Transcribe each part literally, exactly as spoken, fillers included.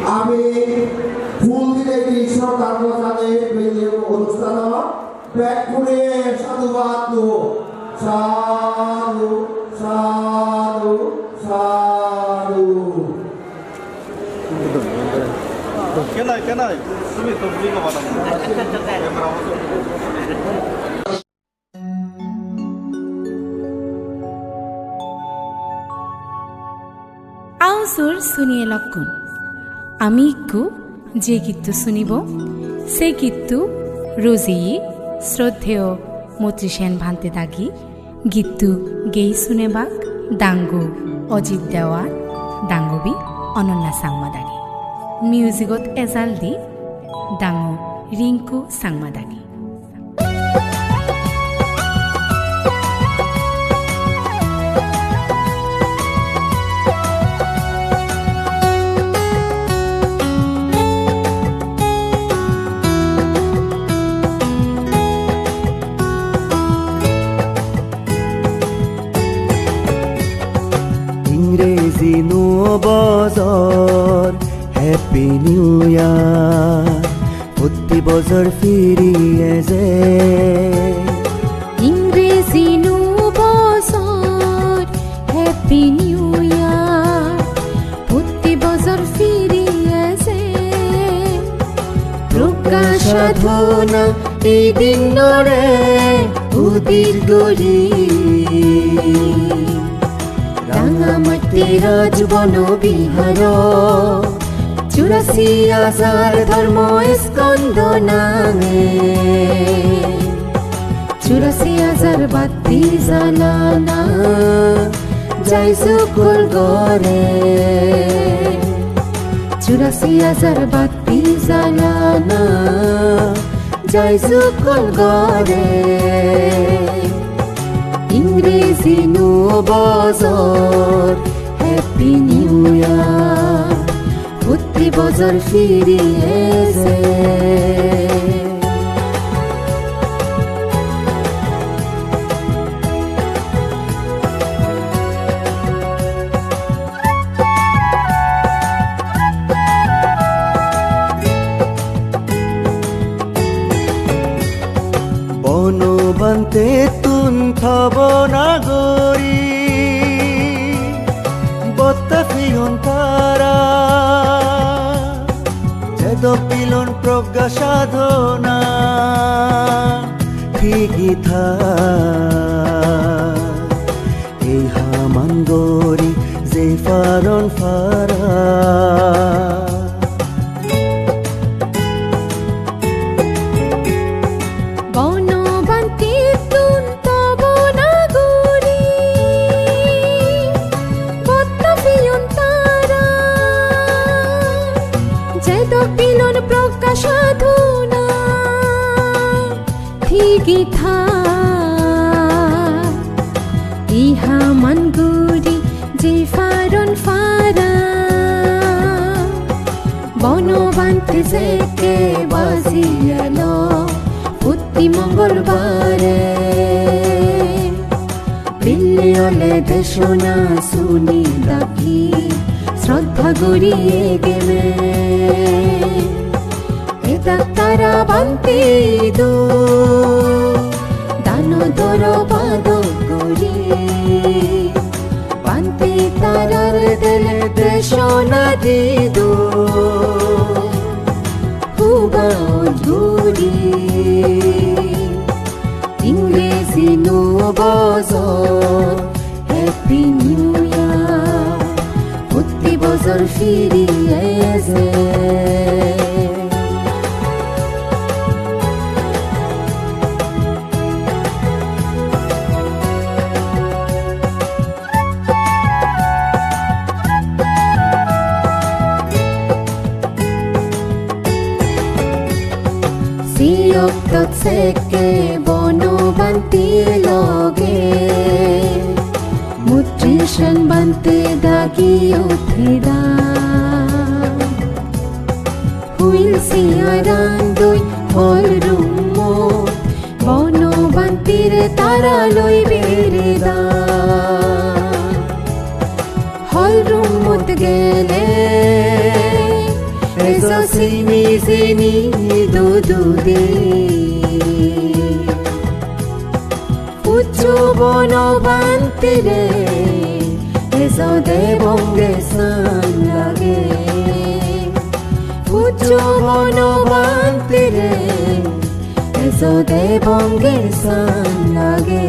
Ami phul dinei di sorkar gojane belle onusthan bekkune sadhubad do. Sadhu, sadhu, sadhu. Kenai, kenai, tumi to buli ko bana. Aung sur suniye lokkun. Ami ikku je gitto sunibo, se gitto rojiye sroddheyo Motri Sen Bhante dagi gitto gei sunebak dangu Ajit Dewar, dangubi Ononna Sangma dagi. Music-ot ejal di dangu Rinku Sangma dagi. Ingreji nuo bojor, Happy New Year. Protti bojor firi eje. Ingreji nuo bojor, Happy New Year. Protti bojor firi eje. Progga sadhona ei dinore udit gori. Ranga matti Raj Bono Biharo, churasi hajar dhormo iskon do nange. Churasi hajar batti jalana jai sukul gore. Churasi hajar batti jalana jai sukul gore. Ingreji nuo bojor, Happy New Year. Protti bojor firi eje. Bono Bhantettun tobona gori, botta peyon tara, jedok pilon progga sadhona, pigi tha. Ei haman gori je paron para. Bono Bhantettun tobona gori, bot Iha man guri je paron para, Bono Bhante jekke baji elo, protti mongolbare. Bille ole desona suni dagi, shraddha guri egeme. Edak tara Bhante idu, dano doro padok guri. Bhante tarar dele desona didu, huba guri. Ingreji nuo bojor, Happy New Year, protti bojor firi eje. Siyot tot sekke Bono Bhante loge, Mutri Sen Bhante dagi utheda. Huil siyaran doi hol rummo, Bono Bhantere tara loi bereda. Hol rumot gele, ejo sini sini dudu de. Pujo Bono Bhantere, ejo debonge san lage. Pujo Bono Bhantere, ejo debonge san lage.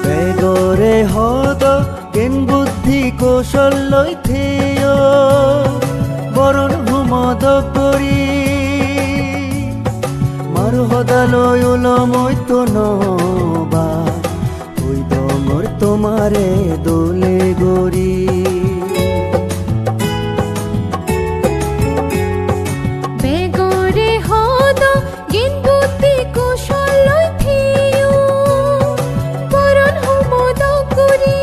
Begore hodo gyan buddhi kousol loi theyo, boron humodok gori. Mar hoda loi ulom oito no ba, hoi dongor tomare dole gori. Begore hodo gyan buddhi kousol loi theyo, boron humodok gori.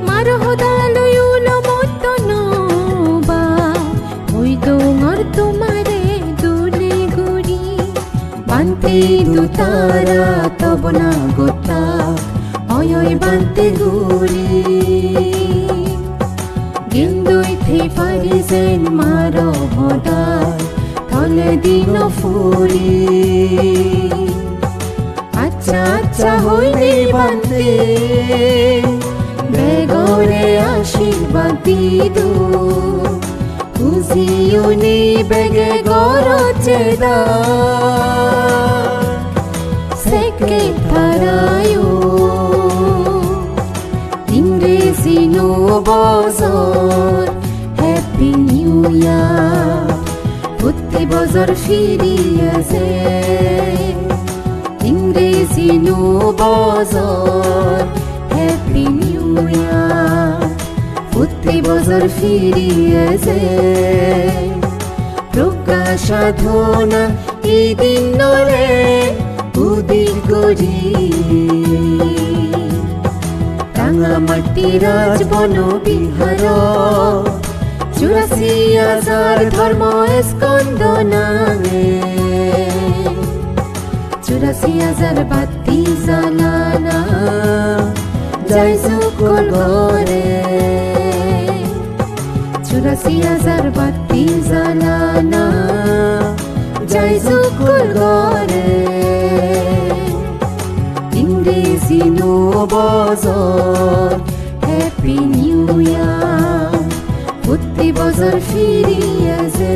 Mar hoda loi ulom oito no ba, hoi dongor tomare dole gori. Bhante idu tara tobona gottak, oi oi Bhante guri. Gyan doi thei pari jen mar hodar toledi no puri. Accha, accha hoinei Bhante, begore ashirbad didu. Huji onei bege gorot jeda, sekke tarayo. Ingreji nuo bojor, Happy New Year, protti bojor firi eje. Ingreji nuo bojor, Happy New Year, protti bojor firi eje. Progga sadhona ei dinnore udik gori. Rangamatti Raj Bono Biharo, churasi hajar dhormo skondho nange. Churasi hajar batti jalana jai sukul gore. Churasi hajar batti jalana jai sukul gore. Ingreji nuo bojor, Happy New Year, protti bojor firi eje,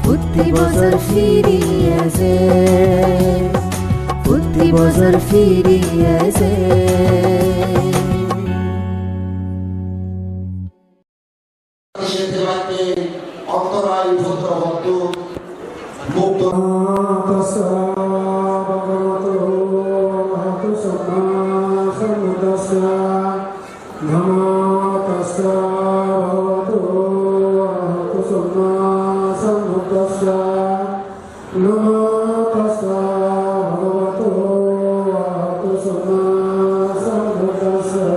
protti bojor firi eje, protti bojor firi eje. Tassa bhagavato arahato sammāsambuddhassa. Namo tassa bhagavato arahato sammāsambuddhassa. Namo tassa bhagavato arahato sammāsambuddhassa.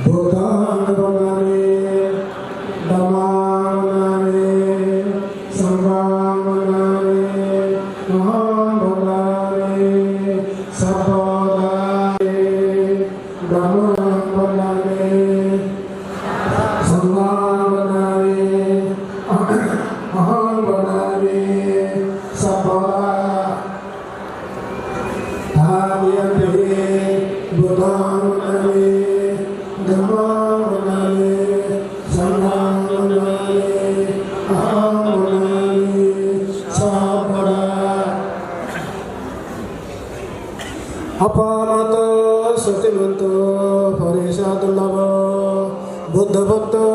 Buddhaṃ vandāmi, dhammaṃ vandāmi, saṅghaṃ vandāmi, ahaṃ vandāmi sabbadā. Dhammaṃ vandāmi, saṅghaṃ vandāmi, ahaṃ vandāmi sabbadā. Tatiyampi buddhaṃ vandāmi, dhammaṃ vandāmi, saṅghaṃ vandāmi, ahaṃ vandāmi sabbadā. Appamāṇo sottimanto parijjadurlabho, buddho putto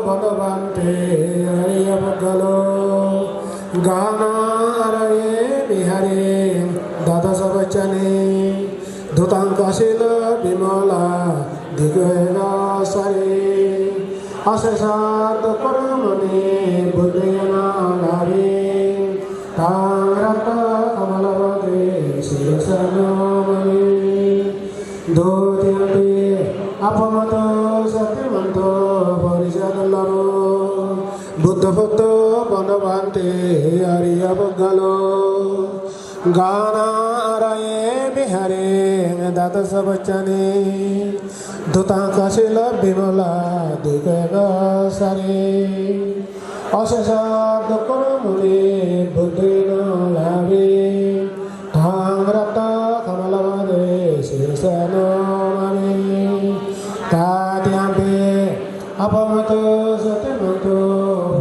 bhagavāti ariya puggalo, gahāne ārāye vihāre dādasapacchane, dhutaṃ kāsila vimala digha gacchare, asesa dukkhana muni buddhena labhe, taṃ rakkhā kamalapāde sirasā namāmi. Dutiyampi appamāṇo sottimanto parijjadurlabho, buddho putto bhagavāti ariya puggalo, gahāne ārāye vihāre dādasapacchane, dhutaṃ kāsila vimala digha gacchare, asesa dukkhana muni buddhena labhe, taṃ rakkhā kamalapāde sirasā namāmi. Tatiyampi appamāṇo sottimanto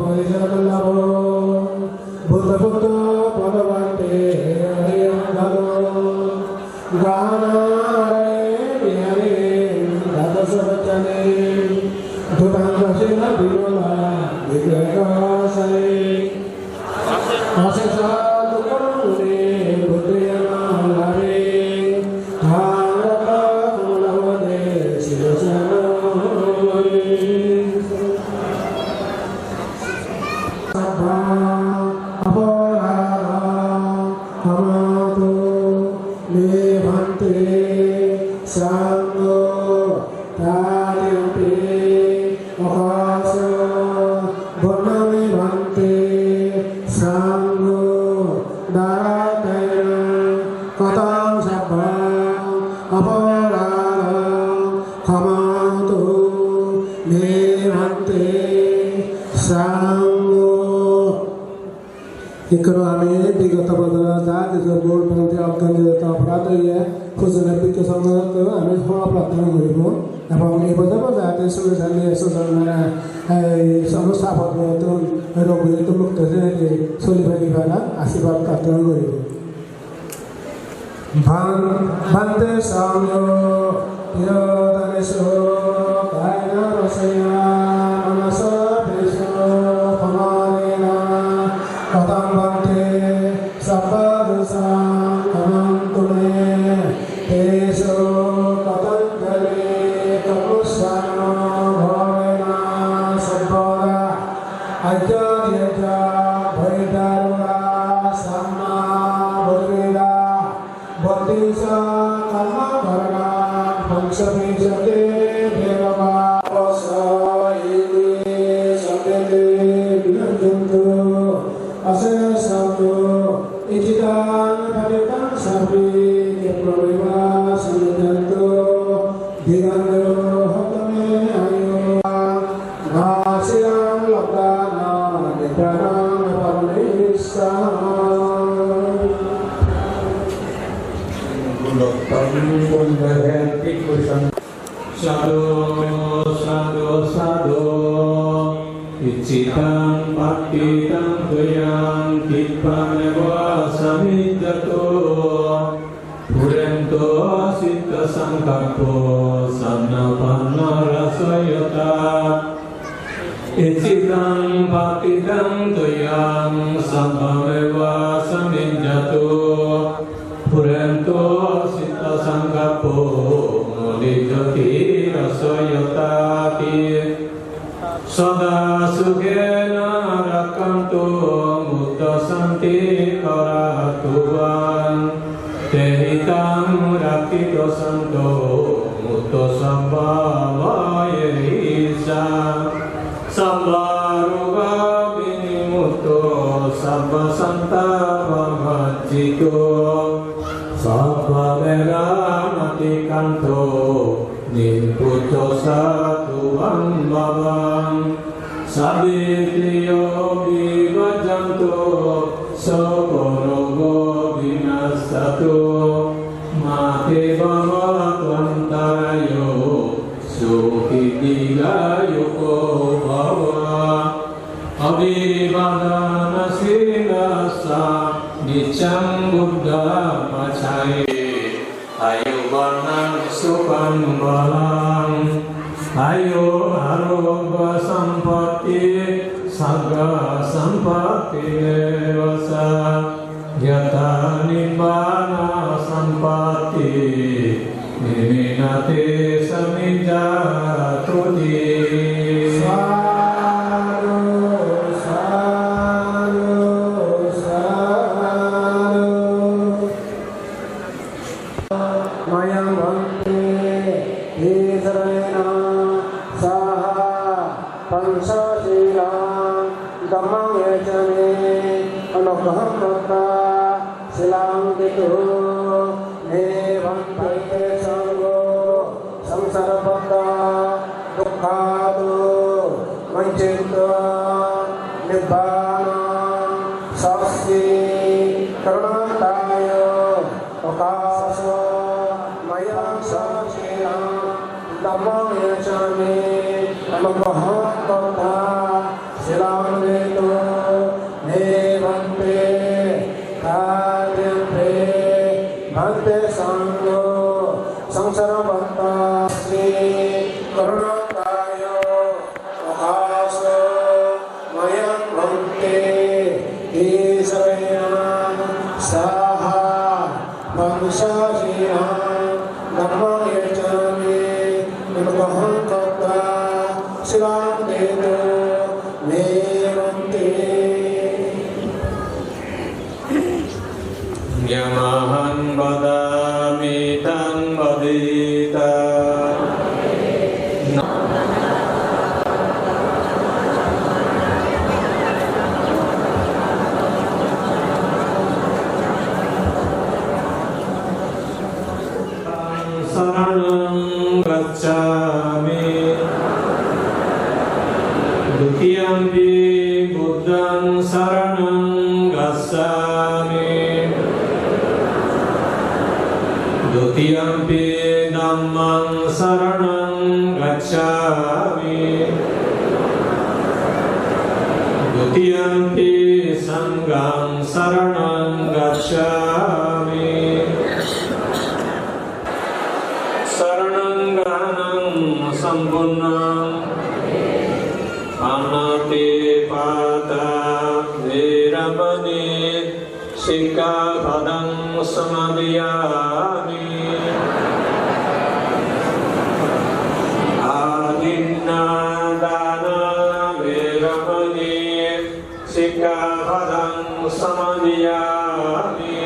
parijjadurlabho, buddho putto bhagavāti ariya puggalo, gahāne ārāye vihāre dādasapacchane, dhutaṃ kāsila vimala digha gacchare, asesa dukkhana muni buddhena labhe, taṃ rakkhā kamalapāde sirasā namāmi. Sabba aparādhaṃ khamatu me bhante, saṅgho tatiyampi okāsa vandāmi bhante, saṅgho dāraddhena kataṃ sabbaṃ aparādhaṃ khamatu me bhante, saṅgho. Ikkunu ami bigoto bojorot ja hissu bhul bhranti oggyan jodito aparadh oye, pujone bhikkhu songhottun ami khoma prarthona guribo. Ebong ei bojor jate suge sante sujonmone ei somosto apod bipodottun, rog biyadhittun mukto oye, soli pari para ashirbad prarthona guribo. Bhan-, bhante saṅgho, tirotthanesu, kāyena vācāya manasā vā, pamādena kataṃ bhante, sabbadosaṃ khamantu me, tesu katañcani kammāno bhāvena sabbadā ajja diyajja bhayadurā sammā bhūtvedha bhattiṃ ca kammakaranā pañcavīsati devakā. Iti sabbete vinassantu asesato, icchitaṃ patthitaṃ sambhāviyā khippaṃ meva samijjhatu, dīghāyu hotu me āyū. Nāsiraṃ labdhānaṃ nibbānaṃ aparamessahaṃ. Sādhu, sādhu, sādhu. Icchitaṃ patthitaṃ tuyhaṃ khippameva samijjhatu. Pūreṇho cittasaṅkappo candamānarasayatā. Icchitaṃ patthitaṃ tuyhaṃ sabbameva samijjhatu. Pūreṇho cittasaṅkappo mudiṭṭhatu vīrasayatā. Sadā sukhena Rakkhantu buddha santi karatubam. Te hitam rakkhito santo mutto sabba bhayehi sa. Sabba roga vinimutto sabba santapo majjito. Sabba vega matikkanto nibbutto satubam bhavam. Sabbitthiyo vivajjantu sogo rogo vinassatu. Ma te bhavatvantarāyo sukhī dīghāyuko bhava. Abhivādanasīlissa niccaṃ vuḍḍhāpacāyino. Āyu vaṇṇaṃ sukhaṃ balaṃ. Āyu ārogya sampatti sagga sampatti evassa. Yatha nibbāna sampatti iminā te samijjhātuti. Sādhu, sādhu, sādhu. Mayaṃ bhante tisaraṇena saha pañca sīlaṃ dhammaṃ yācāmi anuggaham katvā sīlaṃ detha me bhante. Saṅgho saṃsārabaddhadukkhāto muccitvā nibbānasacchikaraṇaṃ ṭhāya okāsa mayaṃ saha sīlaṃ dhammaṃ yācāmi anuggaham katvā sīlaṃ detha me bhante. Tatiyampi bhante saṅgho saṃsārabaddhadukkhāto muccitvā nibbānasacchikaraṇaṃ ṭhāya okāsa mayaṃ bhante tisaraṇena saha pañca sīlaṃ dhammaṃ yācāmi anuggaham katvā sīlaṃ detha me bhante. Yamahaṃ vadāmi taṃ vadetha. Saraṇaṃ gacchāmi. Dutiyampi buddhaṃ saraṇaṃ gacchāmi. Dutiyampi dhammaṃ saraṇaṃ gacchāmi. Dutiyampi saṅghaṃ saraṇaṃ gacchāmi. Saraṇaṃ gaṇaṃ sampuṇṇaṃ. Pāṇātipātā veramaṇī sikkhāpadaṃ samādiyāmi. Adinnādānā veramaṇī sikkhāpadaṃ samādiyāmi.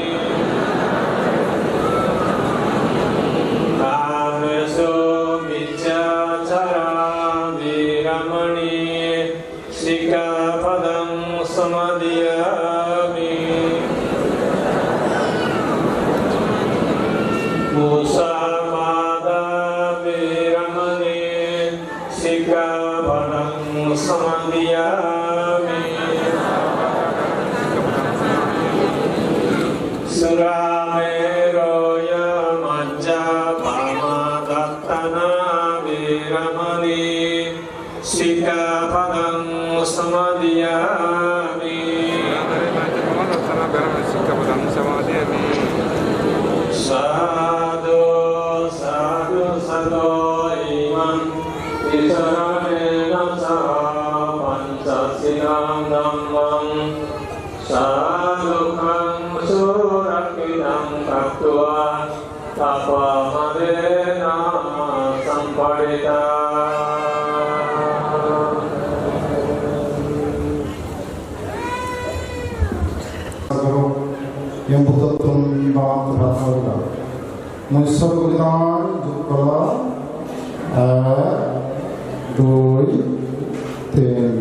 Kāmesu micchācārā veramaṇī sikkhāpadaṃ samādiyāmi. Musāvādā veramaṇī sikkhāpadaṃ samādiyāmi. Surāmerayamajjapamādaṭṭhānā veramaṇī sikkhāpadaṃ samādiyāmi. Sādhu, sādhu, sādhu. Imaṃ tisaraṇena saha pañcasīlaṃ dhammaṃ sādhukaṃ surakkhitam katvā appamādena sampādetha. Buddhottun bhagavattun prarthona guriba. Mui suru guri dong, jukkola, ek, dui, tin.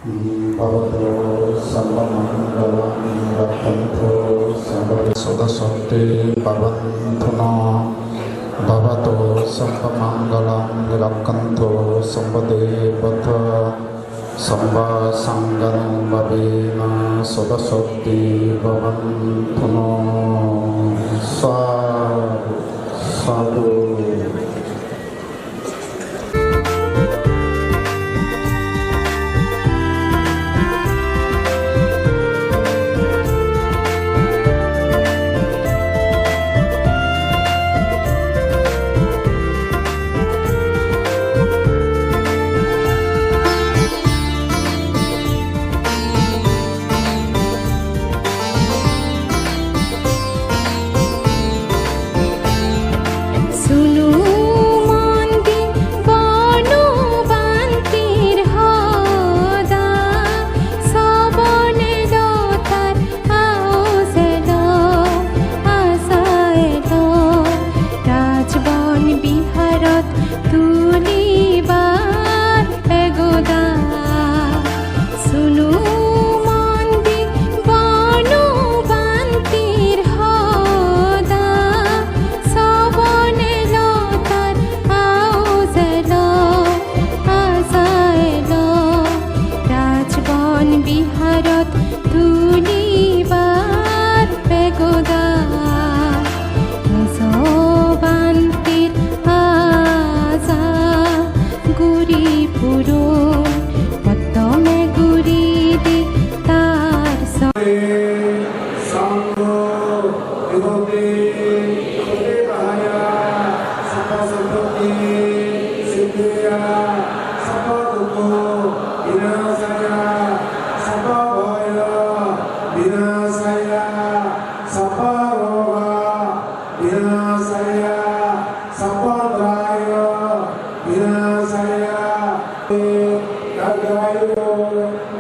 Bhavatu sabbamangalam rakkhantu sabba-, sodasotti bhavantu no. Bhavatu sabbamangalam rakkhantu sabbadevatā. Sabbasaṅghanubhāvena sodasotti bhavantu no. Sādhu, sādhu. Sunu.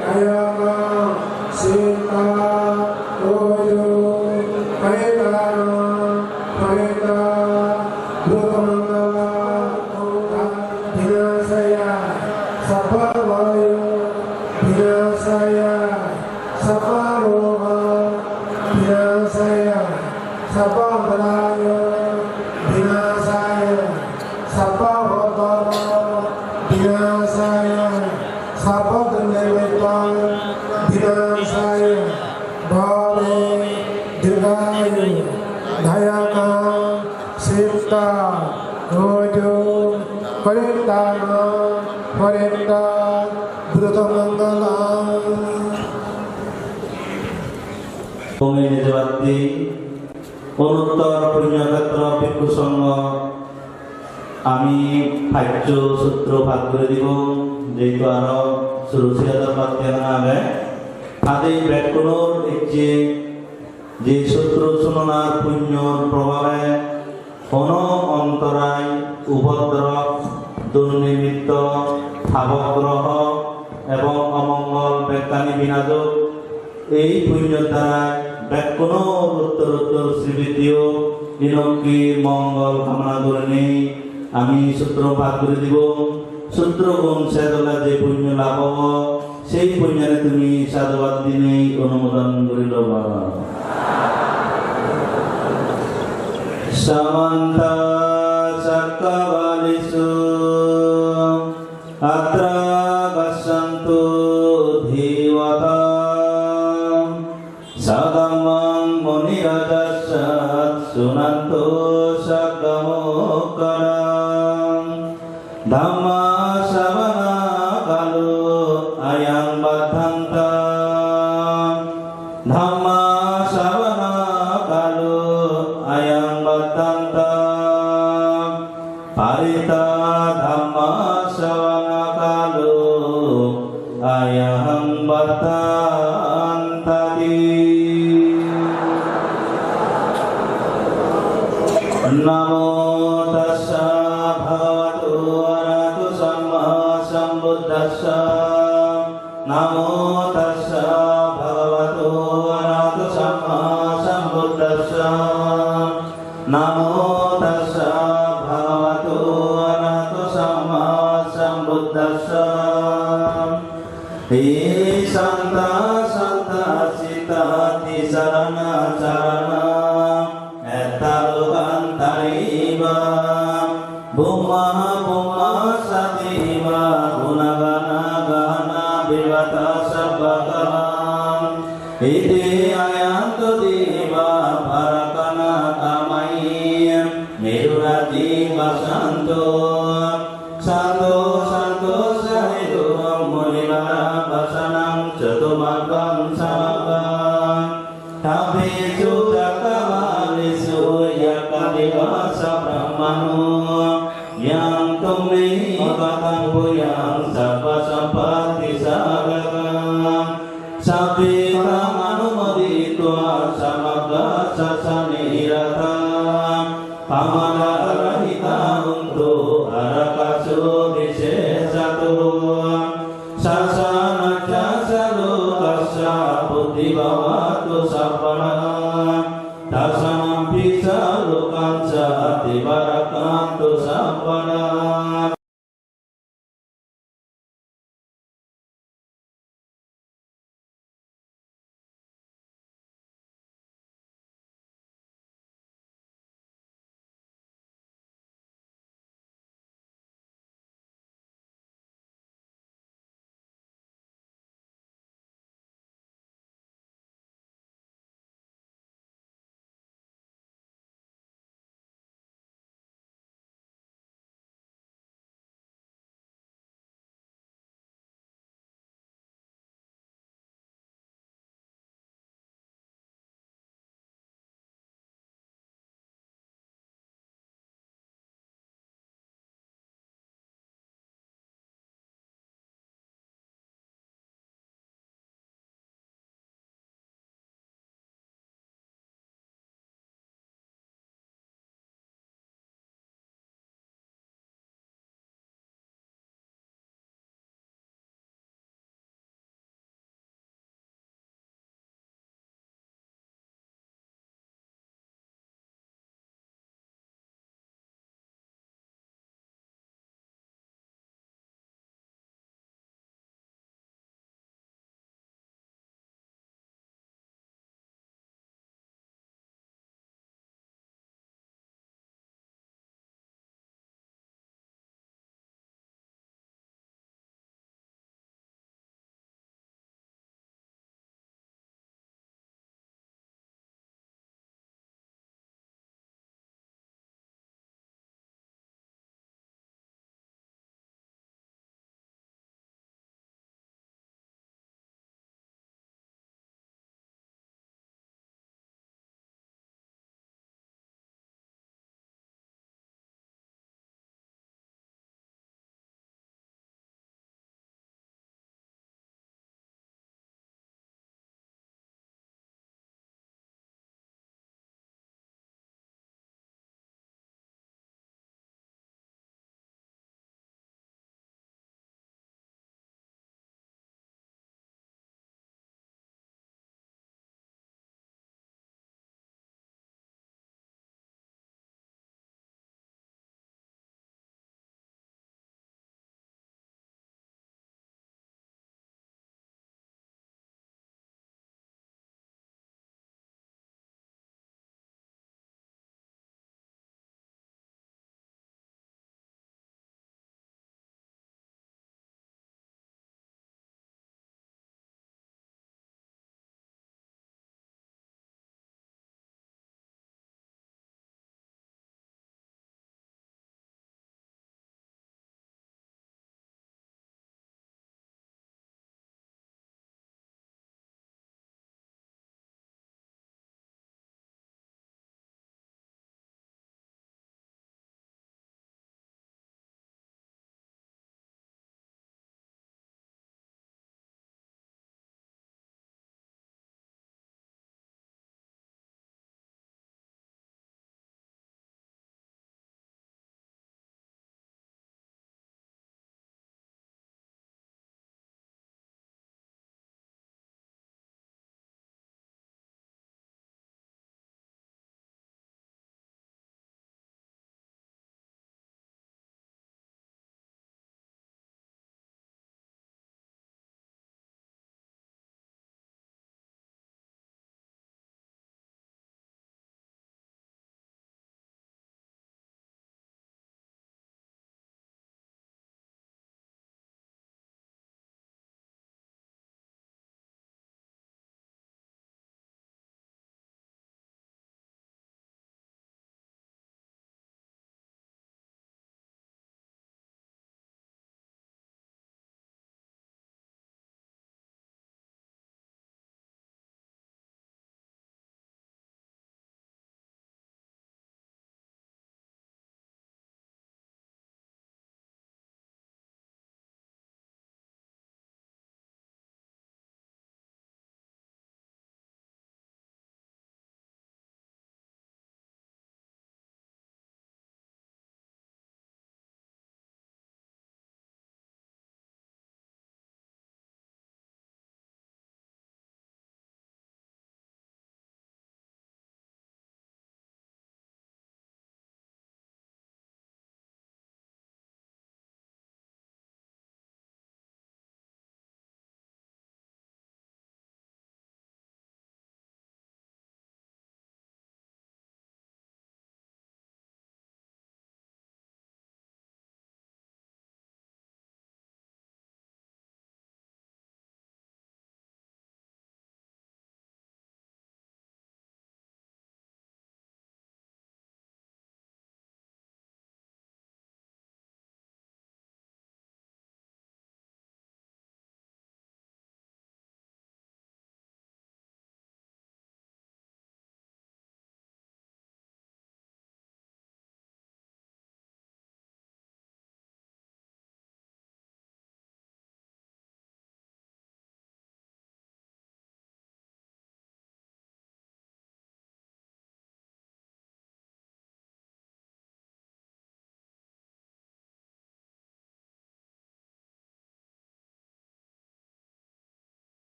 Dayaka sitta uju paritana parita bruthamangala vinasaya sabba vayo vinasaya sabba roga vinasaya sabba antaraya vinasaya sabba upaddava vinasaya sabba dunnimitta vinasaya bhave dirghayu dayaka sitta uju paritana parita bruthamangala. Pongini jebatti Onuttor Punyokhetro Bhikkhu Songho, ami paccho sutro pat guri dibong, jehetu aro suru siyador batte hona age. Adi bekkunor ecche je sutro sunonar punyor probhabe hono ontorai, upodrob, durnimitto, paboggroho ebong omongol bekkani binajok. Ei punyor darai bekkunor uttor uttor sribiddhi ok, inokke mongol kamona gurinei ami sutro pat guri dibong. Sutrogun sej ole je punyo lab obo, sei punyore tumi sadhubad dinei onumodon guri loba. Samanta cakkavalesu atragassantu devatā, saddhammaṃ munirājassa suṇantu saggamokkhadaṃ. Dhammassavanakālo ayaṃ bhaddantā. Dhammassavanakālo ayaṃ bhaddantā. Parittā dhammassavanakālo ayaṃ bhaddantati. Namo tassa bhagavato arahato sammāsambuddhassa. Namo tassa bhagavato arahato sammāsambuddhassa. Namo tassa bhagavato arahato sammāsambuddhassa. Hi santa santa citta tisaraṇa caraṇa etta lokantare iva bhummā bhummā sate iva gunagaṇagahaṇā vivata sabbakā. Iti ayaṃ deva parakkana kamai merurati vasanto santo santo sahitu munivarā vasanaṃ catumaggam samagga. Sabbesu cakkavalesu yakkha devā sabrahmano yantu me ekattham puññaṃ sabbasampattidāyakaṃ. Sabbe taṃ anumoditvā samagga sāsane ratā pamādarahitā hontu ārakaso visesato. Sāsanassa lokassa vuḍḍhi bhavatu sabbadā. Tasmā pi ca lokassa devā rakkhantu sabbadā.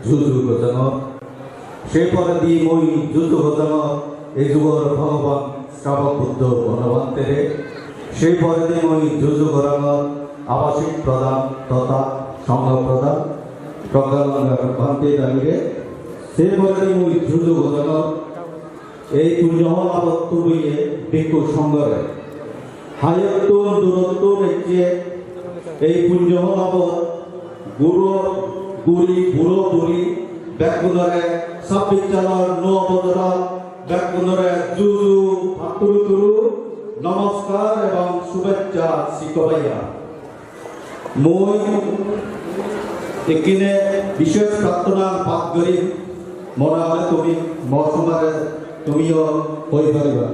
juju gojangor. Sei poredi mui juju gojangor ei jugor Bhogoban Srabok Buddho Bonobhantere. Sei poredi mui juju gorangor abasik pradhan totha songho pradhan Praggalongkar Bhante Dagire. Sei poredi mui juju gojangor ei punyo holabot tubiye bhikkhu songhore. Hayottun durottun ecche ei punyo holabot guro guri, buro buri, bekkunore sabbichalor nuo bojorot bekkunore juju, patturu turu, nomoskar ebong subeccha sikobaiya. Mui ikkine bishesh prarthona pat gorim, mone hole tumi mor somare tumiyo hoi pariba.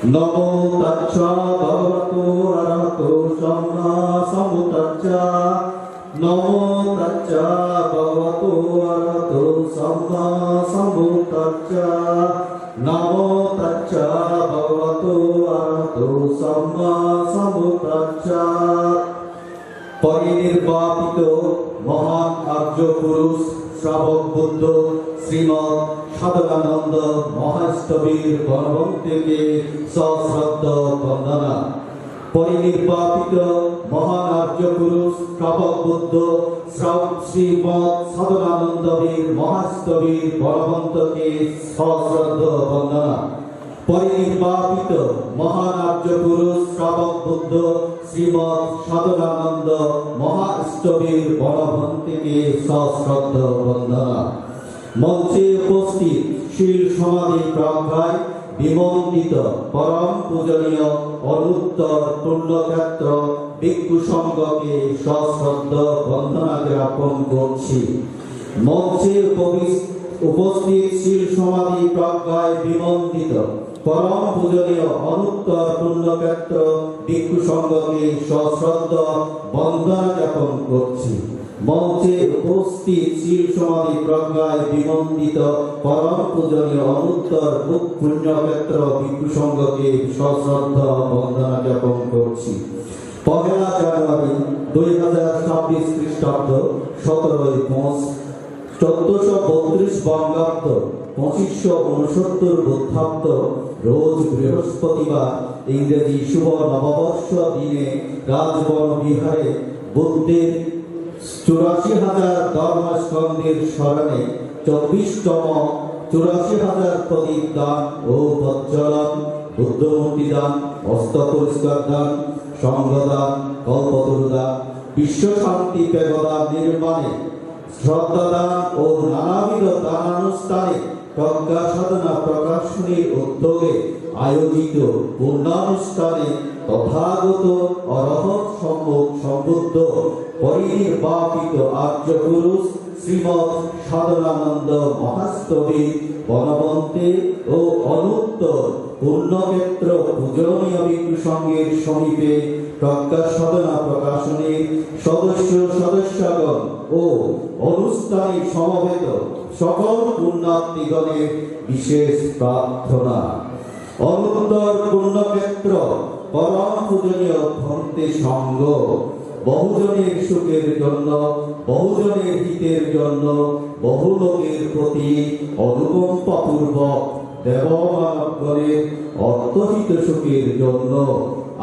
Namo tassa bhagavato arahato samma sambuddhassa. Namo tassa bhagavato arahato samma sambuddhassa. Namo tassa bhagavato arahato samma sambuddhassa. Porinirbapito mohan arjo purush Srabok Buddho Srimad Sadhananda Mahasthobir Bonobhante ke sashraddha bondona. Porinirbapito mohan arjo purush Srabok Buddho Sra-, Srimad Sadhananda Bir Mahasthobir Bonobhante ke sashraddha bondona. Porinirbapito mohan arjo purush Srabok Buddho Srimad Sadhananda Mahasthobir Bonobhante ke sashraddha bondona. মঞ্চে উপস্থিত শীল সমাধি প্রজ্ঞায় বিমণ্ডিত পরম পূজনীয় অনুত্তর পুণ্যক্ষেত্র ভিক্ষু সংঘকে সশ্রদ্ধ বন্দনা জ্ঞাপন করছি। মঞ্চে উপবিস-, উপস্থিত শীল সমাধি প্রজ্ঞায় বিমণ্ডিত পরম পূজনীয় অনুত্তর পুণ্যক্ষেত্র ভিক্ষু সংঘকে সশ্রদ্ধ বন্দনা জ্ঞাপন করছি। মঞ্চে উপস্থিত শীল সমাধি প্রজ্ঞায় বিমণ্ডিত পরম পূজনীয় অনুত্তর পু-, পুণ্যক্ষেত্র ভিক্ষু সংঘকে সশ্রদ্ধ বন্দনা জ্ঞাপন করছি। পহেলা জানুয়ারি দুই হাজার ছাব্বিশ খ্রিস্টাব্দ, সতেরোই পৌষ, চোদ্দশো বত্রিশ বঙ্গাব্দ, পঁচিশশো ঊনসত্তর বুদ্ধাব্দ, রোজ বৃহস্পতিবার, ইংরেজি শুভ নববর্ষ দিনে রাজবন বিহারে বুদ্ধের চুরাশি হাজার ধর্মস্কন্ধের স্মরণে চব্বিশতম চুরাশি হাজার প্রদীপ দান ও প্রজ্বলন, বুদ্ধমূর্তি দান, হস্ত পুরস্কার দান, সংঘ দান, কল্পতরু দান, বিশ্ব শান্তি প্যাগোডা নির্মাণে শ্রদ্ধা দান ও নানাবিধ দানানুষ্ঠানে প্রজ্ঞা সাধনা প্রকাশনীর উদ্যোগে আয়োজিত পূর্ণানুষ্ঠানে তথাগত অরহৎ সম্যক সম্বুদ্ধ পরিনির্বাপিত আর্য পুরুষ শ্রীমৎ সাধনানন্দ মহাস্থবির বনবন্তে ও অনুত্তর পুণ্যক্ষেত্র পূজনীয় ভিক্ষু সংঘের সমীপে প্রজ্ঞা সাধনা প্রকাশনীর সদস্য সদস্যগণ ও অনুষ্ঠানে সমবেত সকল পুণ্যার্থীগণের বিশেষ প্রার্থনা। অনুত্তর পুণ্যক্ষেত্র পরম পূজনীয় ভন্তে সংঘ বহুজনের সুখের জন্য, বহুজনের হিতের জন্য, বহু লোকের প্রতি অনুকম্পাপূর্বক দেবমানবগণের অর্থহিত সুখের জন্য,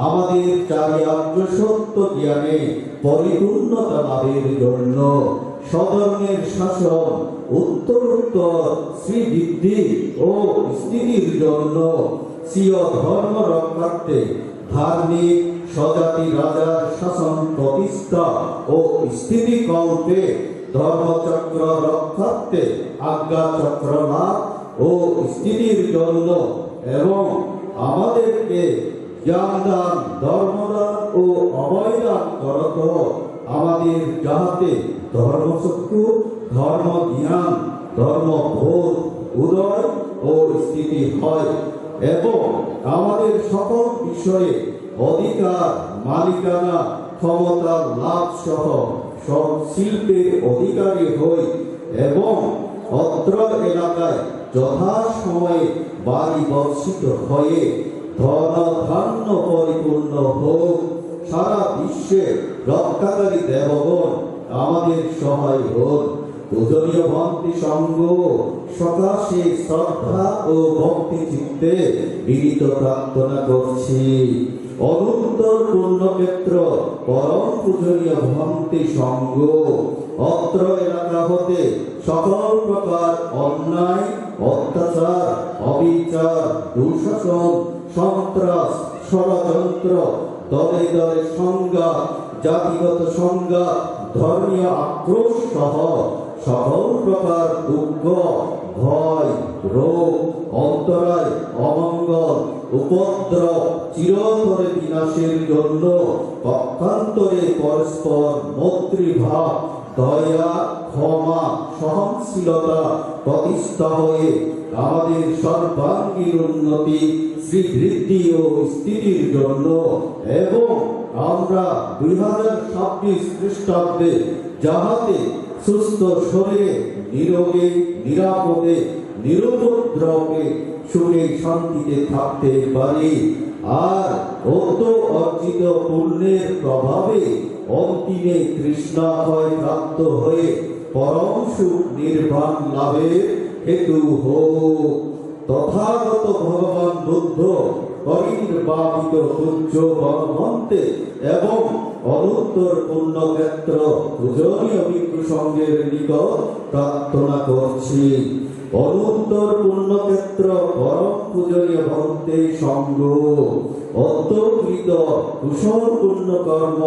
আমাদের চারি আর্য সত্য জ্ঞানে পরিপূর্ণতা লাভের জন্য, স্বধর্মের শাসন উত্তরোত্তর শ্রীবৃদ্ধি ও স্থিতির জন্য, স্বীয় ধর্ম রক্ষার্থে ধার্মিক স্বজাতি রাজার শাসন প্রতিষ্ঠা ও স্থিতিকল্পে, ধর্মচক্র রক্ষার্থে আজ্ঞাচক্র লাভ ও স্থিতির জন্য এবং আমাদেরকে জ্ঞান দান, ধর্ম দান ও অভয় দান করত, আমাদের যাহাতে ধর্মচক্ষু, ধর্ম জ্ঞান, ধর্মবোধ উদয় ও স্থিতি হয় এবং আমাদের সকল বিষয়ে অধিকার, মালিকানা, ক্ষমতা লাভ সহ সব শিল্পের অধিকারী হই এবং অত্র এলাকায় যথাসময়ে বারি বর্ষিত হয়ে ধন ধান্য পরিপূর্ণ হোক। সারা বিশ্বে রক্ষাকারী দেবগণ আমাদের সহায় হোক। পূজনীয় ভন্তে সংঘ সকাশে শ্রদ্ধা ও ভক্তি চিত্তে বিনীত প্রার্থনা করছি। অনুত্তর পুণ্যক্ষেত্র পরম পূজনীয় ভন্তে সংঘ, অত্র এলাকা হতে সকল প্রকার অন্যায়, অত্যাচার, অবিচার, দুঃশাসন, সন্ত্রাস, ষড়যন্ত্র, দলে দলে সংঘাত, জাতিগত সংঘাত, ধর্মীয় আক্রোশ সহ সকল প্রকার দুঃখ, ভয়, রোগ, অন্তরায়, অমঙ্গল, উপদ্রব চিরতরে বিনাশের জন্য পক্ষান্তরে পরস্পর মৈত্রীভাব, দয়া, ক্ষমা, সহনশীলতা প্রতিষ্ঠা হয়ে আমাদের সর্বাঙ্গীন উন্নতি, শ্রীবৃদ্ধি ও স্থিতির জন্য এবং আমরা দুই হাজার ছাব্বিশ খ্রিস্টাব্দে যাহাতে সুস্থ শরীরে, নিরোগে, নিরাপদে, নিরুপদ্রবে সুখে শান্তিতে থাকতে পারি। আর অদ্য অর্জিত পুণ্যের প্রভাবে অন্তিমে তৃষ্ণা ক্ষয় প্রাপ্ত হয়ে পরম সুখ নির্বাণ লাভের হেতু হোক। তথাগত ভগবান বুদ্ধ পরিনির্বাপিত পূজ্য বনভন্তে এবং অনুত্তর পুণ্যক্ষেত্র পূজনীয় ভিক্ষু সংঘের নিকট প্রার্থনা করছি। অনুত্তর পুণ্যক্ষেত্র পরম পূজনীয় ভন্তে সংঘ, অদ্যকৃত কুশল পুণ্যকর্ম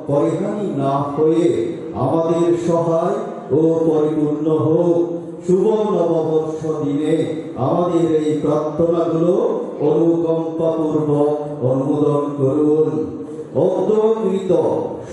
পরিহানি না হয়ে আমাদের সহায় ও পরিপূর্ণ হোক। শুভ নববর্ষ দিনে আমাদের এই প্রার্থনাগুলো অনুকম্পাপূর্বক অনুমোদন করুন। অদ্যকৃত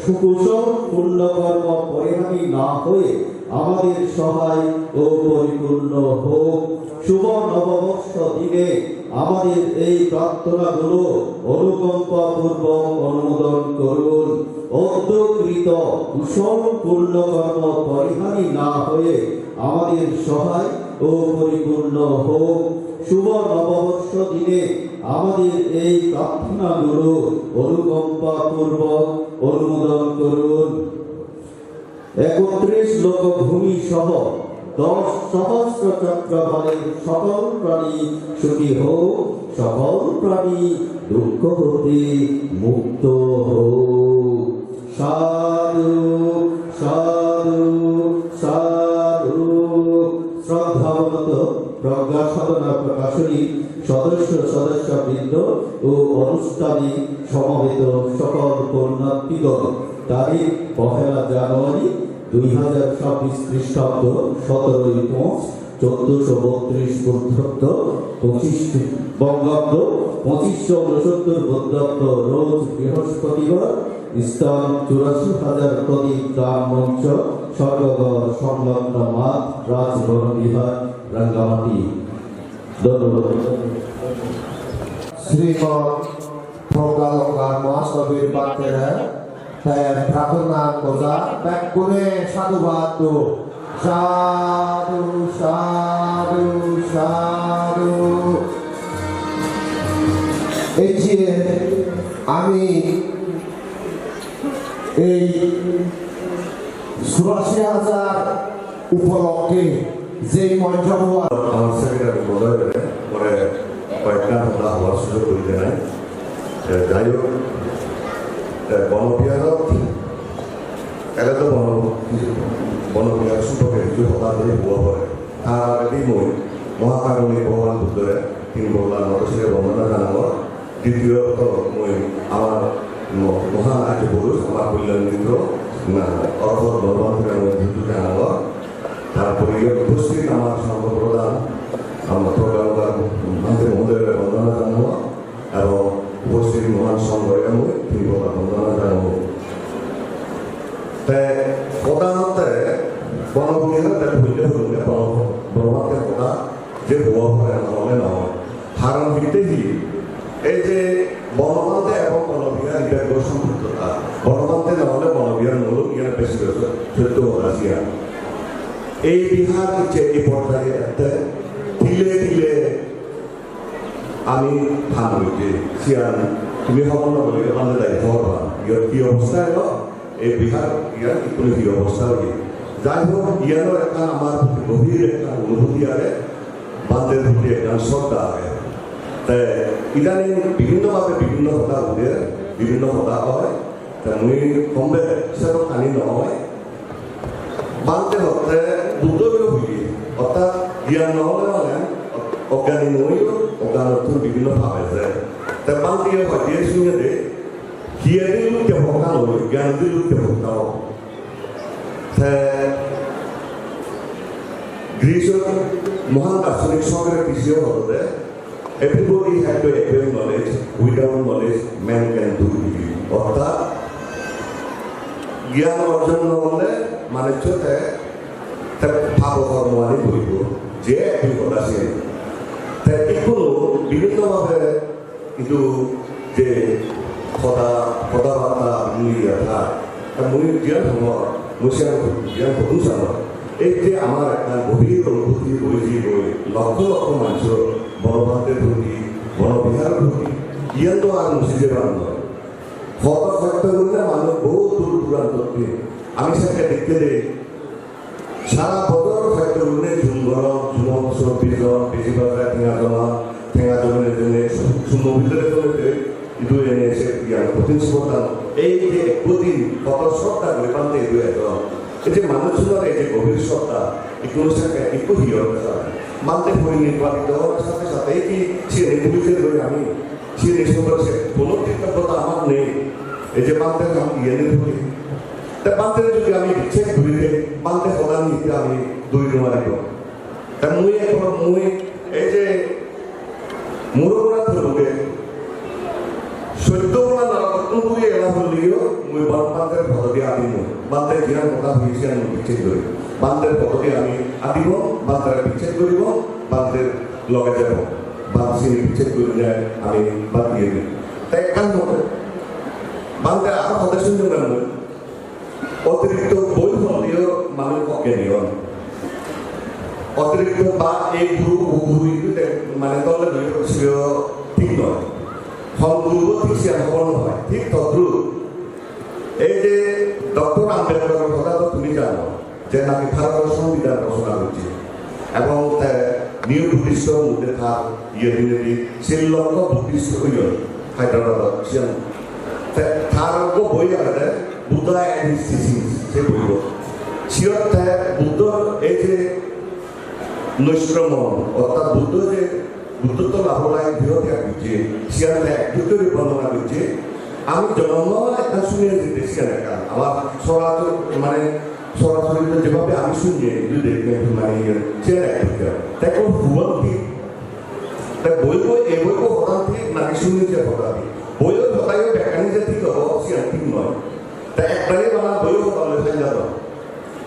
সুকুশল পুণ্যকর্ম পরিহানি না হয়ে আমাদের সহায় ও পরিপূর্ণ হোক। শুভ নববর্ষ দিনে আমাদের এই প্রার্থনাগুলো অনুকম্পাপূর্বক অনুমোদন করুন। অদ্যকৃত কুশল পুণ্যকর্ম পরিহানি না হয়ে আমাদের সহায় ও পরিপূর্ণ হোক। শুভ নববর্ষ দিনে আমাদের এই প্রার্থনাগুলো অনুকম্পাপূর্বক অনুমোদন করুন। একত্রিশ লোকভূমি সহ দশ সহস্র চক্রবালের সকল প্রাণী সুখী হোক, সকল প্রাণী দুঃখ হতে মুক্ত হোক। সাধু, সাধু, সাধু। শ্রদ্ধাবনত প্রজ্ঞা সাধনা প্রকাশনী সদস্য সদস্যবৃন্দ ও অনুষ্ঠানে সমবেত সকল পুণ্যার্থীগণ, তারিখ পহেলা জানুয়ারি দুই হাজার ছাব্বিশ খ্রিস্টাব্দ, সতেরোই পৌষ, চোদ্দশো বত্রিশ পূর্বাব্দ, পঁচিশ বঙ্গাব্দ, পঁচিশশো ঊনসত্তর বঙ্গাব্দ, রোজ বৃহস্পতিবার, স্থান চুরাশি হাজার প্রদীপ দান মঞ্চ, স্বর্গঘর সংলগ্ন মাঠ, রাজবন বিহার, রাঙ্গামাটি। ধন্যবাদ। শ্রীমৎ প্রজ্ঞালঙ্কার মহাসভার পক্ষে তে প্রার্থনা করা, বেগুনে সাধুবাদ। সাধু, সাধু, সাধু। এই যে আমি এই চুরাশি হাজার উপলক্ষে যে মঞ্চ হওয়ার আমার সেক্রেটারি মহোদয় পরে কয়েকটা কথা হওয়ার সুযোগ করে দেয়। এ, যাই হোক, এ, বনবিহারত, এটা তো বন, বনবিহার সম্পর্কে কিছু কথা বলে বলা পরে। তার আগে দিন ওই মহাকারুণিক ভগবান বুদ্ধরে তিন বললাম, মতো সে বন্দনা জানাবো। দ্বিতীয়ত, মই আমার ম-, মহান আর্য পুরুষ, আমার কল্যাণ মিত্র, না, অর্থাৎ ভগবান থেকে আমি ধন্যবাদ জানাবো। তারপরে উপস্থিত আমার সর্বপ্রধান, আমার প্রজ্ঞালঙ্কার মন্ত্রী মহোদয়কে বন্দনা জানাবো এবং উপস্থিত মহান সংঘরে আমি তীব্র বন্দনা জানাবো। তে প্রধানত বনবিহার তে বুঝতে হবে, বন-, বনবিহার কথা যে হওয়া হয় না হলে না হয়। কারণ ভিত্তি কি? এই যে বনভন্তে এবং বনবিহার এটা কোনো সম্পৃক্ততা। বনভন্তে না হলে বনবিহার মূলক ইয়ার বেশি বেশি সত্য বলা যায়। এই বিহার হচ্ছে এই পর্যায়ে একটা তিলে তিলে আমি থান হইতে সিয়ান তুমি হব না বলে আমাদের দায়িত্ব হবা। ইয়ার কি অবস্থা এলো? এই বিহার ইয়ার কি কোনো কি অবস্থা হইতে? Jai hok, iyanor ekkan amar gobhir ekkan onubhuti age, Bhanter proti ekkan shraddha age. Te idaning bibhinno bhabe bibhinno hoda uder, bibhinno hoda oi, te mui hombe sedokkani no oi. Bhante hotte Buddho hoye, orthat gyan no ole mane ogyani no oiyo, ogyanottun bibhinno pap eje. Te Bhante hoide sunye de, gyan diluk te bhogyan oi, gyan diluk te bhogyan oi. Te Grisho mohan darsonik Socrates-e hoide, everybody have to acquire knowledge, without knowledge man can do evil. Orthat gyan orjon no gorle manuccho te, te pap kormo ani goribo, je ekku hoda siyen. Te ikkunu bibhinno bhabe Hintu je hoda, hoda barta mui iye thai. Ta mui jiyan hongor, mui siyan jiyan hodung sanor. Ei je amar ekkan gobhir onubhuti boiye goi, lokkho lokkho manjor Bono Bhanter proti, Bono Biharor proti, iyan to ar muji jebar noi. Hodo hoyto gurinei manuj bohut dur durantottun. Ami sekke dekkede, Sara bojor hoyto gune jum goron, jumot sobbish jon, besi bojor tenga joma, tenga jomine jomine, summo bidire jomine, idu ene se iyan kothin sibor dan. Ei je ekko din, hoto shraddha guri Bhante idu ejon. Ei je manuj sunor ei je gobhir shraddha, ikko sake, ikko hiyor besa. Bhante puri nirbapito hor sathe sathe ei ki siyeni puri je guri ami, siyeni sumor se, kono tirtho hoda amar nei. Ei je Bhante ham iyeni puri. Te Bhantere jodi ami bichchek guri de, Bhante hodan nite ami duri no paribo. Te mui ekbar mui ei je muro mura tholuge, sotto guna narakottun guri ela holleyo, mui Bhan-, Bhantere pododi adim mui. Bhante jiyan hoda hoye siyan mui bichchek guri. Bhantere pododi ami adim, Bhantere bichchek guribo, Bhanter loge jabo. Bhante sini bichchek guri jai, ami Bhante iye. Te ekkan hoda, Bhante aro hoda sunjong mui. Otirikto boi porleyo manuj ogyani on. Otirikto ba ei guru, o guru idu te mane dole dole siyo thik noi. Hon guru bo thik siyan hobor no pai. Thik todrup. Ei je Doctor Ambedkar-or hoda to tumi jano, je naki Bharotor Songbidan rochona gojje. Ebong te New Buddhist-or moddhe tar iye dinedi tin lokkho Buddhist oyon Hyderabad-ot siyan. Te tar ekko boi agede Buddha and His Teachings, se boibo. Siyot te Buddhor ei je noiskromon, orthat Buddho je Buddhotto labh olai griho tyag gojje, siyan te ek guri bornona gojje. Ami jonom ekkan suni eji de siyan ekkan. Abar sorasori mane sorasori to jebhabe ami suni eji de mane iye siyan ek guri. Te ekko huan thik. Te boi boi, ei boi boi hodan thik naki suni je hodan thik. Boi boi hodan bekkani je thik obo, siyan thik noi. Te ekdagi bana boi hodan loi thai jadon.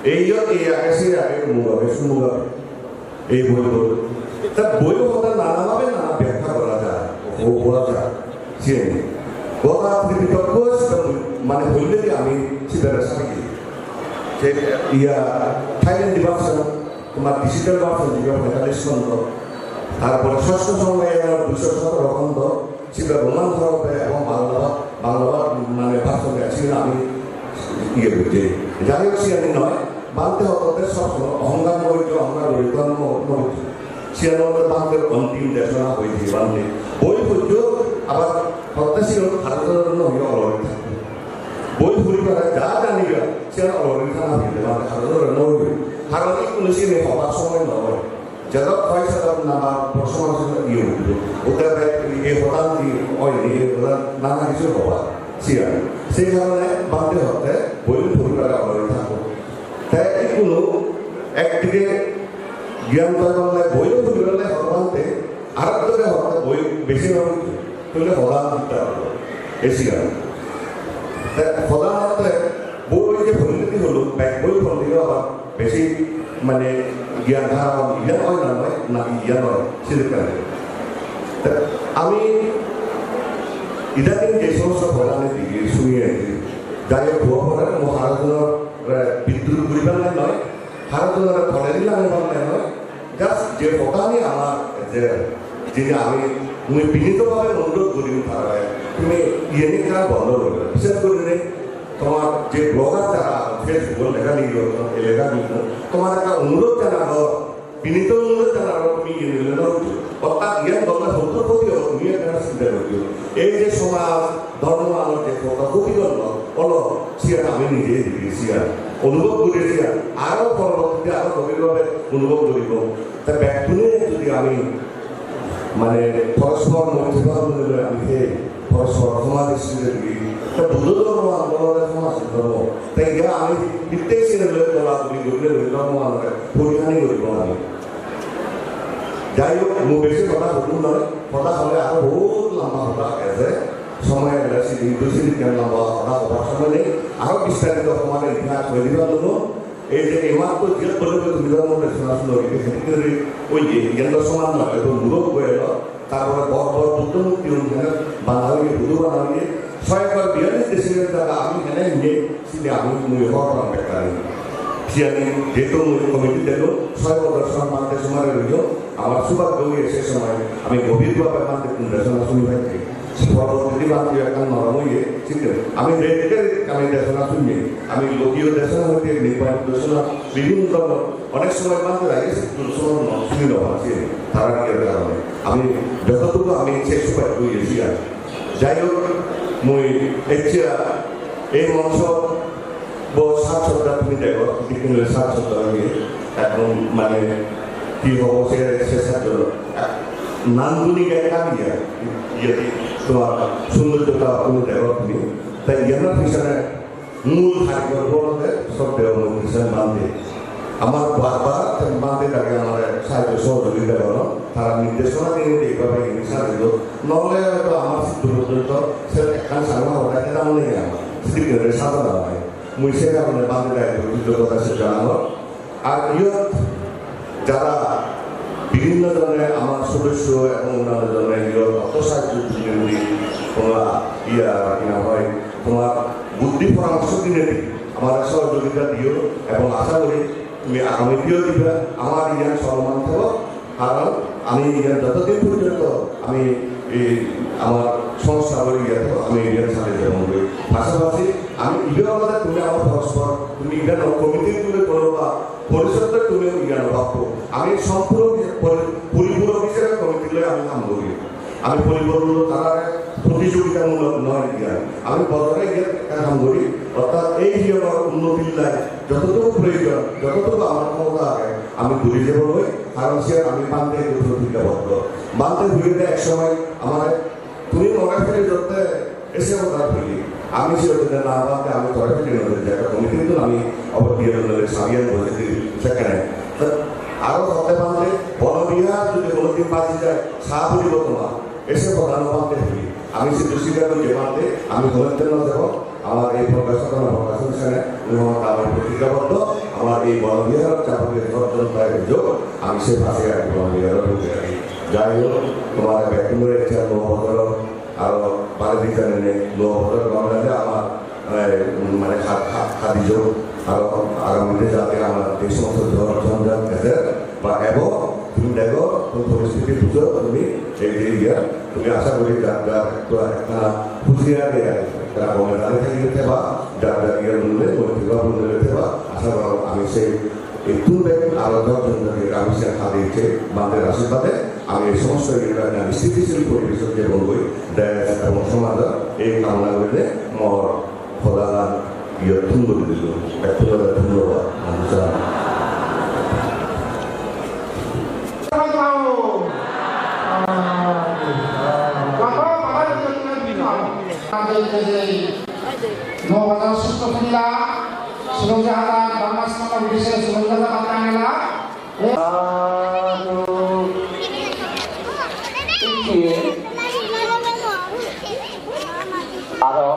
Ei yo ei age, sei age, umuk age, sumuk age. Ei boi boi. Te boi hoda nana bhabe nana byakya gora jai, ho-, gora jai. Siyeni. Goda Tripitokko siyeni mane hoile je ami sibere sari. Je iya Thailand version, tomar digital version dibe paytalis khonto. Tarpore Sosto Songhoyar duiso sotoro khonto. Sibe Roman horofe ebong Bangla, Bangla mane bhasone siyen ami iye gojje. Jai hok, siyani noi, Bhante hotte sob somoy ohongkar no gojjo, ohongkar gori to no, no gojjo. Siyan olode Bhanter ontim desona hoye Bhante. Boi pojjo abar hotte siyan haro no hoye olori thakko. Boi puri pare ja janiba, siyan olori thana hoye Bhante haro no hoye. Karon ikkunu siyeni hobar somoy no oy. Jedok hoi sedok nana proshno iye uttoro. Uttoro ei hodan di oi ni, ei hodan nana hissu hoba. Siyan. Sei karone Bhante hotte boi puri pare olori thakko. Te ikkunu ekdige gyan to bolle boi puri pare hoda Bhante, arekdige hotte boi besi no puri. Tole hoda ditte hobo. Ei siyan. Te hoda hotte boi je puri di holo, bek boi puri di abar Besi mane gyan haron, iyan oi na noi, na iyan oi, sidokke. Te ami idaning je somosto hodani degi suni aji, jai hok, hua pore mo harojonore bidrut guribar lai noi, harojonore tole dibar lai noi, just je hodani amar je, je ami mui binito bhabe onurod guri tare, tumi iyeni ekka bondo goriba, bishes gurinei Tomar je blogger jara agon, Facebook-ot lega legi gotton, ei lega legi gotton, tomar ekkan onurod janagor, binito onurod janagor, tumi iye nile no hoito. Orthat iyan gorle hottur hoti obo, tumi ekkana sinta goriyo. Ei je somaj, dhormo manor je hoto hoti gorlo, olo, siyan ami nije degi, siyan onubhob gori, siyan aro porobortite aro gobhir bhabe onubhob goribo. Te bekkune jodi ami mane porospor moitri bhabonan loi ami se porospor khoma dristi degi. Te Buddho dhormo andolone khoma dhormo. Te iya ami hitte sine loi dola duli gurile loi dhormo anore porihani guribo ami. Jai hok, mui besi hoda hodum noi, hoda hole aro bohut lamba hoda age. Somoy ele sidi, dui sidi ekkan lamba hoda hobar somoy nei. Aro bistarito tomare itihas hoi dibar jeinei. Ei je ei matro je bole bole tumi dhormo desona suno gori, sedi gori, oi je, iyan do soman noi, ekko murok boi elo, tarpore bor bor Buddho murti un hene bana oye, hudu bana oye, soy ekor biyallis decimal jaga ami hene hine, sini ami mui hobor pang bekkani. Siyani jehetu mui committee delo, soy bojor soman bhante somare roiyo, amar subhagyo oye se somoy ami gobhir bhabe bhante tun desona suni pacchi. Porobortiti bhante ekkan norom oye, sitte ami dek dek ami desona sunni, ami lokiyo desona hoite nirban desona bibhinno dhoron onek somoy bhante lage, sitte somoy no suni no pacchi, tara iyer karone. Ami jototuku ami se subhagyo oye siyan. Jai hok, mui ecche ei moncho bo saj sodda tumi dego, tumi saj sodda oye, ekdom mane hi hobo se, se saj sodda. Nandoni ekkan iye, iye di, tomar sundorjota tumi dego tumi. Tai iyanor pisone mul karigor olode sroddheyo Moitri Sen bhante. Amar barbar te bhante dagi amare sahajjo sohojogita goron, tara nirdeshona dinei de bhabe ini sahajjo, nole hoyto amar siddho porjonto se ekkan sagor hoda heda mone hoy amar, sidikke guri sajana hoy. Mui se karone bhante dagi kritojjota janangor. Ar iyot jara bibhinno jone amar sodosso ebong onnanno jone iyot ortho sahajjo dinei guri tomar iya, hi nang hoy, tomar buddhi poramorso dinei amare sohojogita diyo ebong asha guri tumi agami dineyo diba, amar iyan solomon thebo, karon ami iyan jotodin porjonto ami ei amar songstha gori iyan thebo, ami iyan salei jebong goi. Pasapasi ami ibe olode tumi amar porospor, tumi ibe no committee tumi kono ba porisod tumi iyan bhakko. Ami sompurno pori-, poripurok hisebe committee loi ami ham gori. Ami poripurok tarare protijogita mulok noi iyan. Ami bojore iyan ekkan ham gori, orthat ei niyomor unnotir lai jototuku proyojon, jototuku amar khomota age, ami gori jebong goi, karon siyan ami bhante ekko protiggaboddo. Bhante hoyede ek somoy amare tumi more fele jotte ese hoda hoile, ami se hoda na bhante ami tore fele no jai, ekko committee tun ami obor diye no le sabiyan boje di sekkene. Aro hotte bhante, Bono Vihar jodi hono din baji jai, sa puribo tomar. Ese hoda no bhante hoile, ami se dusita gori je bhante, ami hono din no jebo, amar ei prokashono, prokashon sene, uno amar protiggaboddo, amar ei Bono Vihar jabotiyo dhormo jontai hojo, ami se pase agi Bono Vihar age. Jai hok, tomare bekkunore ecche nuo bojor aro bare dijanene nuo bojor gom lage amar, eh, mane ha-, ha-, hadi jok aro agamite jate amar ei somosto jhor jhonjhat ejer ba ebo tumi dego, tumi poristiti bujo, tumi ei je iya, tumi asha gori jar jar ekka ekkana hujiari age, ekkana gome dale thai theba, jar jar iya lule, moitri bhab lule theba, asha goro ami sei Ittun bek aro dosh jon dhuri ami se hadi icche bhanter ashirbaade ami ei somosto elakar স্থিতিশীল পরিবেশত jebong goi, desh ebong somajor ei kamona gurinei mor hodagan iyottun guri dilung. Bekkune dhonnobad. Manjari. Nw bazar susto khulila, Sulong Jahajar, Dharma Sangha Office-e Sulong Jahajar Patangela. Aro,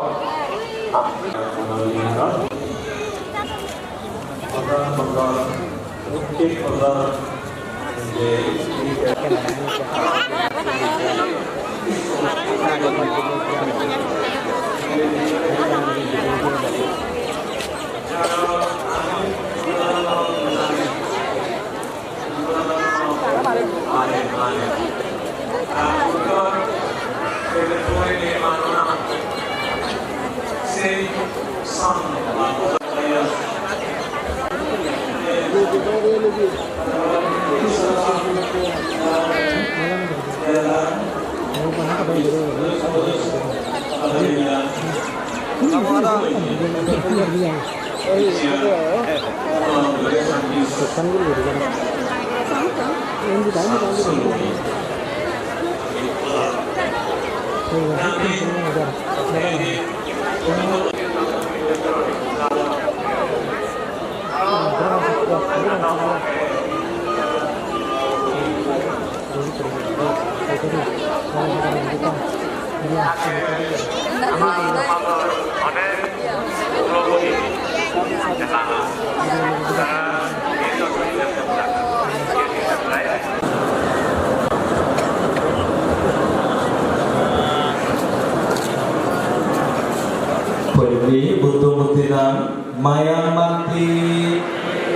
Poile Buddho murti dan. Mayang bhante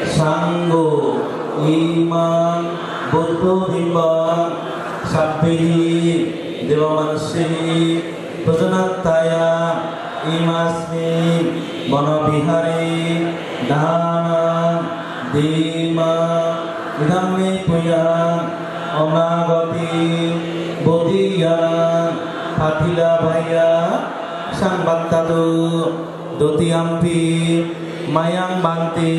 sangho imang buddho bimbang sabbehi deva manussehi pujanatthaya imasmi vana vihare danang dema idammi punyang anagati bodhiyana patilabhaya samvattatu. Dutiyampi mayang bhante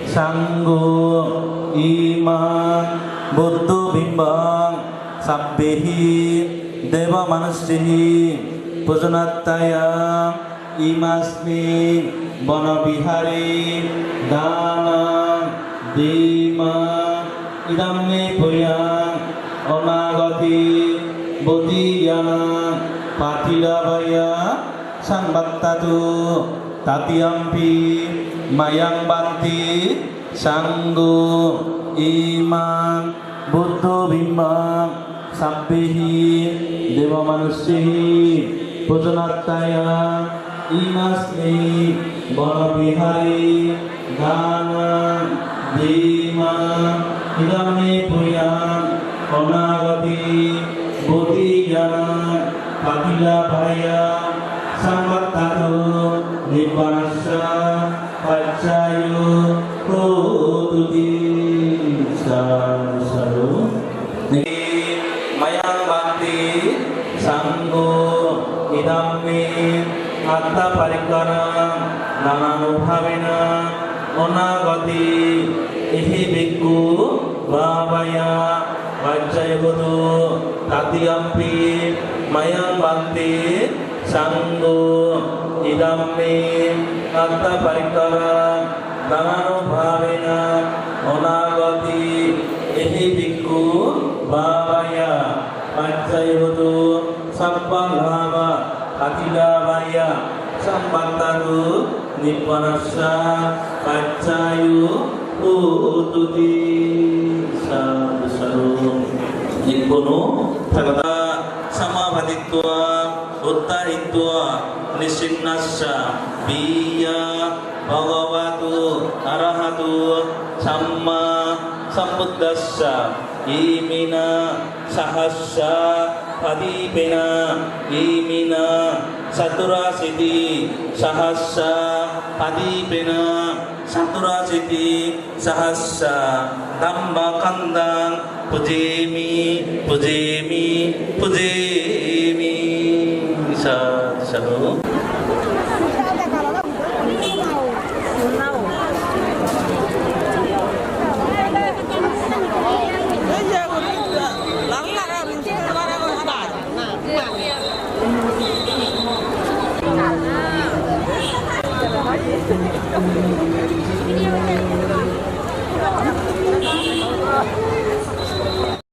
sangho imang buddho bimbang sabbehi deva manussehi pujanatthaya imasmi vana vihare danang dema idammi punyang anagati bodhiyana patilabhaya samvattatu. Tatiyampi mayang bhante sangho imang buddho bimbang sabbehi deva manussehi pujanatthaya imasmi vana vihare danang dema idammi punyang anagati bodhiyana patilabhaya samvattatu nibbanassa paccayo hotuti. Sadhu, sadhu. Mayang bhante sangho idammi attha parikkaranang nananubhavena anagati ehi bhikkhu bhavaya paccayo hotu. Tatiyampi mayang bhante sangho idammi attha parikkaranang nananubhavena anagati ehi bhikkhu bhavaya paccayo hotu. Sabba labha patilabhaya samvattatu nibbanassa paccayo hotuti. Sadhu, sadhu. Nibbunu bhagavata samappaditva uddhahitvā nisinnassa viyya bhagavato arahato sammāsambuddhassa. Imena sahassa padīpena, imena caturāsīti sahassa padīpena, caturāsīti sahassa dhammakkhandhaṃ pūjemi, pūjemi, pūjemi. Sadhu, sadhu.